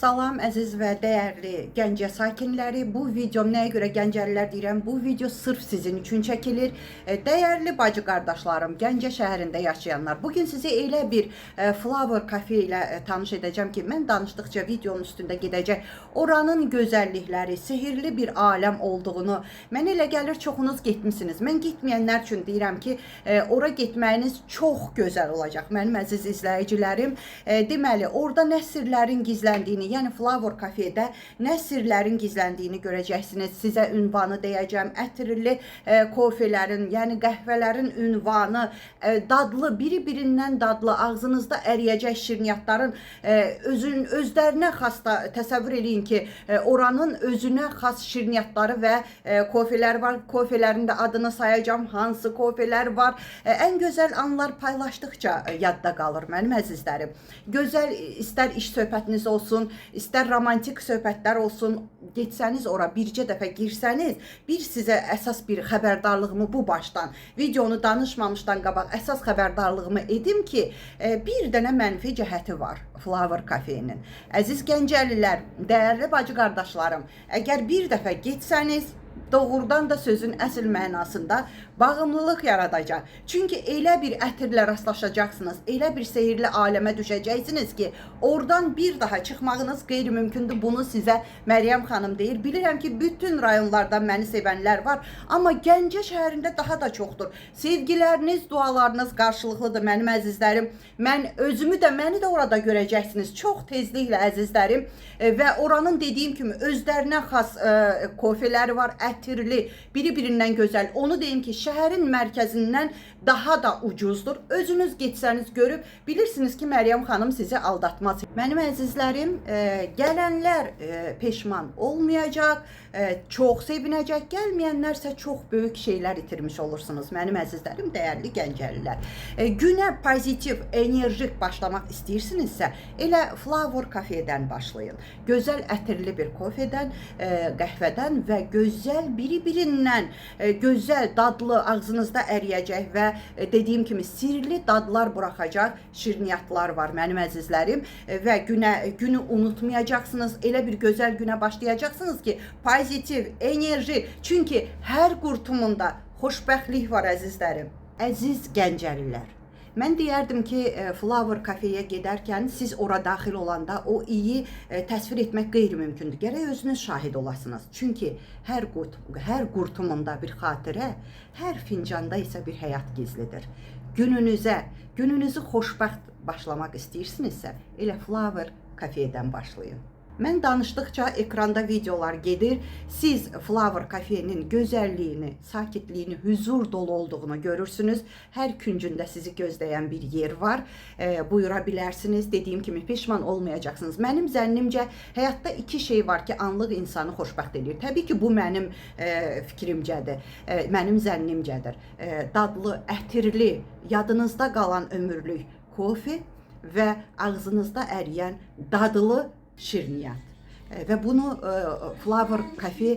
Salam əziz və dəyərli Gəncə sakinləri. Bu videom nəyə görə Gəncəlilər deyirəm? Bu video sırf sizin üçün çəkilir. Dəyərli bacı qardaşlarım, Gəncə şəhərində yaşayanlar. Bugün sizi elə bir Flower Cafe ilə tanış edəcəm ki, mən danışdıqca videonun üstündə gedəcək. Oranın gözəllikləri, sehirli bir aləm olduğunu mənə elə gəlir, çoxunuz getmisiniz. Mən getməyənlər üçün deyirəm ki, ora getməyiniz çox gözəl olacaq, mənim əziz izləyicilərim. Deməli, orada nə sirlərin gizləndiyini, yəni Flower Cafe-də nə sirlərin gizləndiyini görəcəksiniz. Sizə ünvanı deyəcəm. Ətirli kofelerin, yəni qəhvələrin ünvanı, dadlı, biri-birindən dadlı, ağzınızda əriyəcək şirniyyatların özlərinə xas da təsəvvür eləyin ki, oranın özünə xas şirniyyatları və kofelər var. Kofelerin də adını sayacağam. Hansı kofelər var. Ən gözəl anlar paylaşdıqca yadda qalır, mənim əzizlərim. Gözəl istər iş söhbətiniz olsun, istər romantik söhbətlər olsun, getsəniz ora, bircə dəfə girsəniz, bir sizə əsas bir xəbərdarlığımı bu başdan, videonu danışmamışdan qabaq əsas xəbərdarlığımı edim ki, bir dənə mənfi cəhəti var Flower Cafe-nin. Əziz Gəncəlilər, dəyərli bacı qardaşlarım, əgər bir dəfə getsəniz, doğrudan da sözün əsl mənasında bağımlılıq yaradacaq. Çünki elə bir ətirlə rastlaşacaqsınız, elə bir sehirli aləmə düşəcəksiniz ki, oradan bir daha çıxmağınız qeyri-mümkündür. Bunu sizə Məryəm xanım deyir. Bilirəm ki, bütün rayonlardan məni sevənlər var, amma Gəncə şəhərində daha da çoxdur. Sevgiləriniz, dualarınız qarşılıqlıdır, mənim əzizlərim. Mən özümü də, məni də orada görəcəksiniz. Çox tezliklə, əzizlərim. Və oranın dediyim kimi özlərinə xas kofeləri var, ətirli, biri-birindən gözəl. Onu deyim ki, şəhərin mərkəzindən daha da ucuzdur. Özünüz getsəniz görüb bilirsiniz ki, Məryəm xanım sizi aldatmaz. Mənim əzizlərim, gələnlər peşman olmayacaq, çox sevinəcək. Gəlməyənlərsə çox böyük şeylər itirmiş olursunuz, mənim əzizlərim, dəyərli Gəncəlilər. Günə pozitiv, enerjik başlamaq istəyirsinizsə, elə Flower Cafe-dən başlayın. Gözəl ətirli bir kofedən, qəhvədən və gözəl, biri-birindən gözəl, dadlı, ağzınızda əriyəcək və dediyim kimi sirli dadlar buraxacaq şirniyyatlar var, mənim əzizlərim, və günü unutmayacaqsınız. Elə bir gözəl günə başlayacaqsınız ki, pozitiv, enerji. Çünki hər qurtumunda xoşbəxtlik var, əzizlərim. Əziz Gəncəlilər. Mən deyərdim ki, Flower Cafe-yə gedərkən siz ora daxil olanda o iyi təsvir etmək qeyri-mümkündür. Gərək özünüz şahid olasınız. Çünki hər qurtumunda bir xatirə, hər fincanda isə bir həyat gizlidir. Gününüzü xoşbəxt başlamaq istəyirsinizsə, elə Flower Cafe-dən başlayın. Mən danışdıqca ekranda videolar gedir. Siz Flower Cafe-nin gözəlliyini, sakitliyini, huzur dolu olduğunu görürsünüz. Hər küncündə sizi gözləyən bir yer var. Buyura bilərsiniz. Dediyim kimi peşman olmayacaqsınız. Mənim zənnimcə həyatda iki şey var ki, anlıq insanı xoşbəxt edir. Təbii ki, bu mənim fikrimcədir. Mənim zənnimcədir. Dadlı, ətirli, yadınızda qalan ömürlük kofe və ağzınızda əriyən dadlı şirniyyat. Və bunu Flower Cafe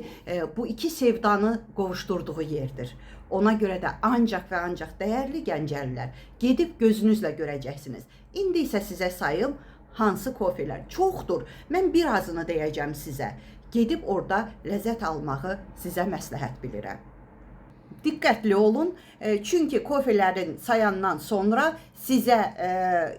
bu iki sevdanı qovuşdurduğu yerdir. Ona görə də ancaq və ancaq, dəyərli Gəncəlilər, gedib gözünüzlə görəcəksiniz. İndi isə sizə sayım hansı kofelər çoxdur. Mən birazını deyəcəm sizə. Gedib orada ləzzət almağı sizə məsləhət bilirəm. Diqqətli olun, çünki kofelərin sayandan sonra sizə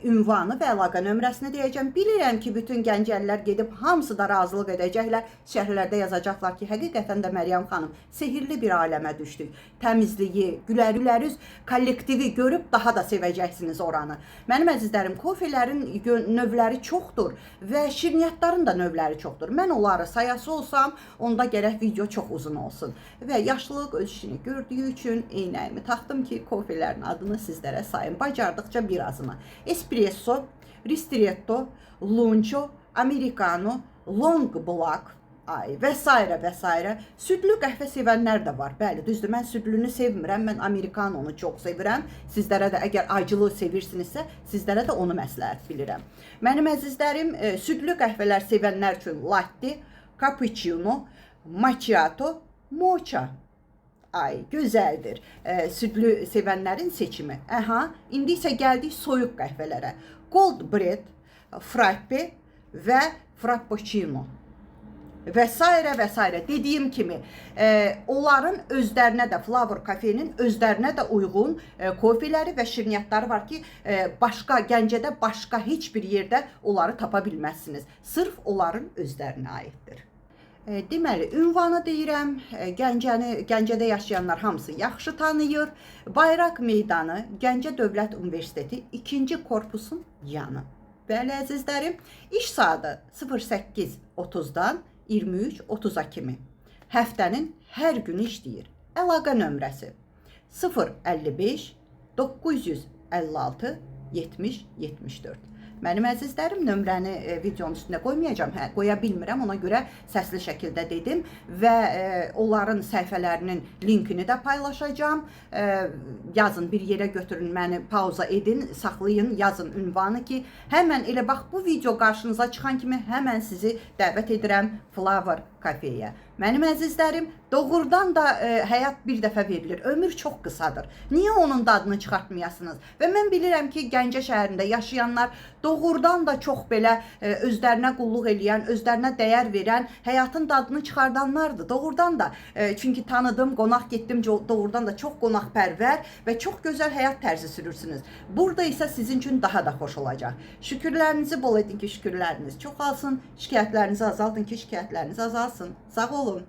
ünvanı və əlaqə nömrəsini deyəcəm. Bilirəm ki, bütün Gəncəlilər gedib hamısı da razılıq edəcəklər. Şərhlərdə yazacaqlar ki, həqiqətən də Məryəm xanım, sehirli bir aləmə düşdük. Təmizliyi, gülərüz kollektivi görüb daha da sevəcəksiniz oranı. Mənim əzizlərim, kofelerin növləri çoxdur və şirniyyatların da növləri çoxdur. Mən onları sayası olsam, onda gərək video çox uzun olsun. Və yaşlılıq öz işini gördüyü üçün eynəyimi taxdım ki, kofelərin adını sizlərə sayım. Bacardıqca birazını. Espresso, ristretto, luncho, americano, long black, ay və sairə və sairə. Südlü qəhvə sevənlər də var. Bəli, düzdür. Mən südlünü sevmirəm. Mən amerikanonu çox sevirəm. Sizlərə də, əgər acılı sevirsinizsə, sizlərə də onu məsləhət bilirəm. Mənim əzizlərim, südlü qəhvələr sevənlər üçün latte, cappuccino, macchiato, mocha. Ay, gözəldir. Südlü sevənlərin seçimi. Aha, indi isə gəldik soyuq qəhvələrə. Cold brew, frappe, və frappuccino və sairə və sairə. Dediyim kimi, onların özlərinə də Flower Cafe-nin özlərinə də uyğun kofeləri və şirniyyatları var ki, başqa Gəncədə başqa heç bir yerdə onları tapa bilməzsiniz. Sırf onların özlərinə aiddir. Deməli, ünvanı deyirəm, Gəncəni, Gəncədə yaşayanlar hamısı yaxşı tanıyır. Bayraq Meydanı, Gəncə Dövlət Universiteti 2-ci korpusun yanı. Bəli, əzizlərim, iş saatı 08:30-dan 23:30-a kimi. Həftənin hər günü işləyir. Əlaqə nömrəsi 055 956 70 74. Mənim əzizlərim, nömrəni videonun üstünə qoymayacağam. Hə, qoya bilmirəm. Ona görə səsli şəkildə dedim və onların səhifələrinin linkini də paylaşacağam. Yazın bir yerə götürün məni, pauza edin, saxlayın, yazın ünvanı ki, həmən elə bax bu video qarşınıza çıxan kimi həmən sizi dəvət edirəm Flower Cafe-yə. Mənim əzizlərim, doğrudan da həyat bir dəfə verilir. Ömür çox qısadır. Niyə onun dadını çıxartmayasınız? Və mən bilirəm ki, Gəncə şəhərində yaşayanlar doğrudan da çox belə özlərinə qulluq eləyən, özlərinə dəyər verən, həyatın dadını çıxardanlardır. Doğrudan da. Çünki tanıdım, qonaq getdim, doğrudan da çox qonaqpərvər və çox gözəl həyat tərzi sürürsünüz. Burada isə sizin üçün daha da xoş olacaq. Şükürlərinizi bol edin ki, şükürləriniz çoxalsın, şikayətlərinizi azaldın ki, şikayətləriniz azalsın. Sağ olun.